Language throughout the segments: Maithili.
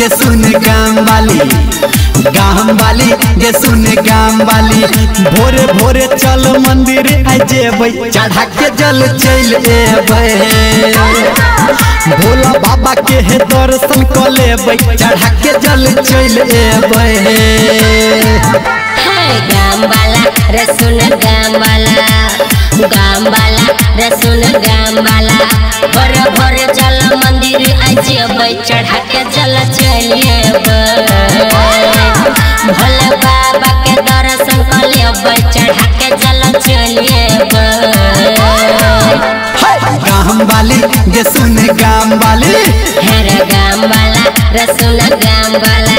गे सुन गाम वाली, गाम वाली गे सुन गाम वाली। भोरे भोरे चल मंदिर आ जेबै, चढ़ा के जल चल एबै। भोला बाबा के हे दर्शन क लेबै, चढ़ा के जल चल एबै। गाम वाला रे सुन गाम वाला, गाम वाला रे सुन गाम वाला। भोरे भोरे चल मंदिर आ जेबै, चढ़ा के जल चल एबै। भोला बाबा के दर्शन क लेबै, चढ़ा के जल चल एबै। गाम वाली गे सुन गाम वाली, हे रे गाम वाला रे सुन गाम वाला।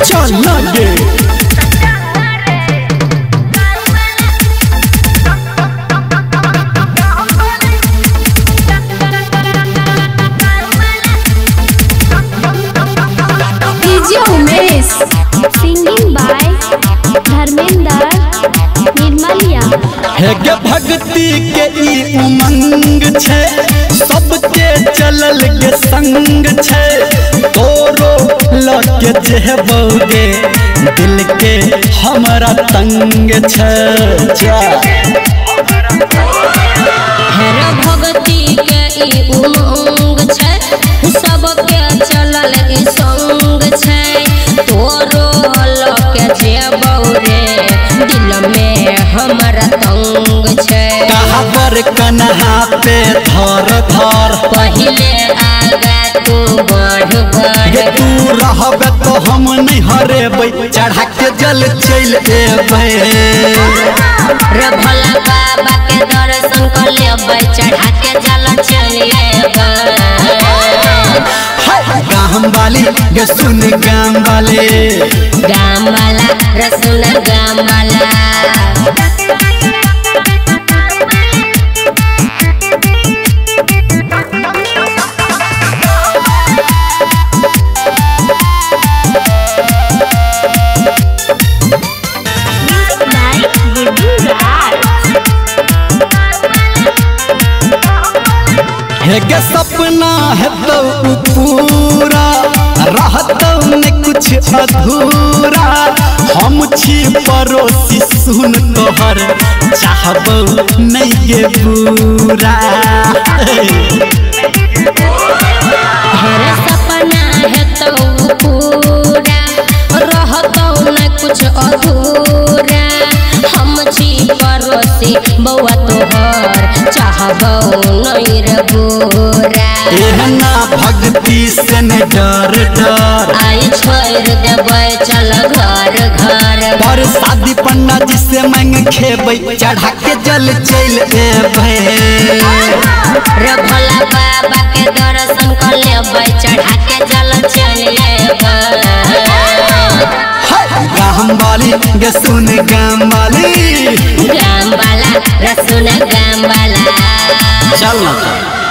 चल गे Umesh, singing by Dharmendra Nirmaliya. हे गे भक्ति के ई उमंग छे, सबके चलल के संग छे। तोरो लके जेबौगे दिल के हमरा तंग छे। हे रे भक्ति के ई उमंग छे, सबके चलल ई संग छे। तोरो लके जेबौ रे दिल में हमरा तंग छे। कहाँ पर कन्हा पे धर धर, पहिले आगा तू बढ़ बढ़। गे तू रहबे तो हम नहीं हरेबै, चढ़ा के जल चल एबै। रे भोला बाबा के दर्शन क लेबै, चढ़ा के जल चल एबै। गाम वाली गे सुन गाम वाले, गाम वाला रे सुन गाम वाला। हे गे सपना है तो पूरा, रहतौ ने कुछ अधूरा। हम छी पड़ोसी सुन तोहर, चाहबौ नहीं गे बुरा। हे सपना है तो पूरा, रहतौ ने कुछ अधूरा। हम छी पड़ोसी बौआ तोहर, चाहबौ नहीं रे बुरा। एहना भक्ति से न डर डर, आई छोड़ देबै चल घर घर। पर शादी पंडा जी से मांग खेबै, चढ़ा के जल चल एबै। रे भोला बाबा के दर्शन क लेबै, चढ़ा के जल चल एबै। गाम वाली गे सुन गाम वाली, गाम वाला रे सुन गाम वाला। चल ना।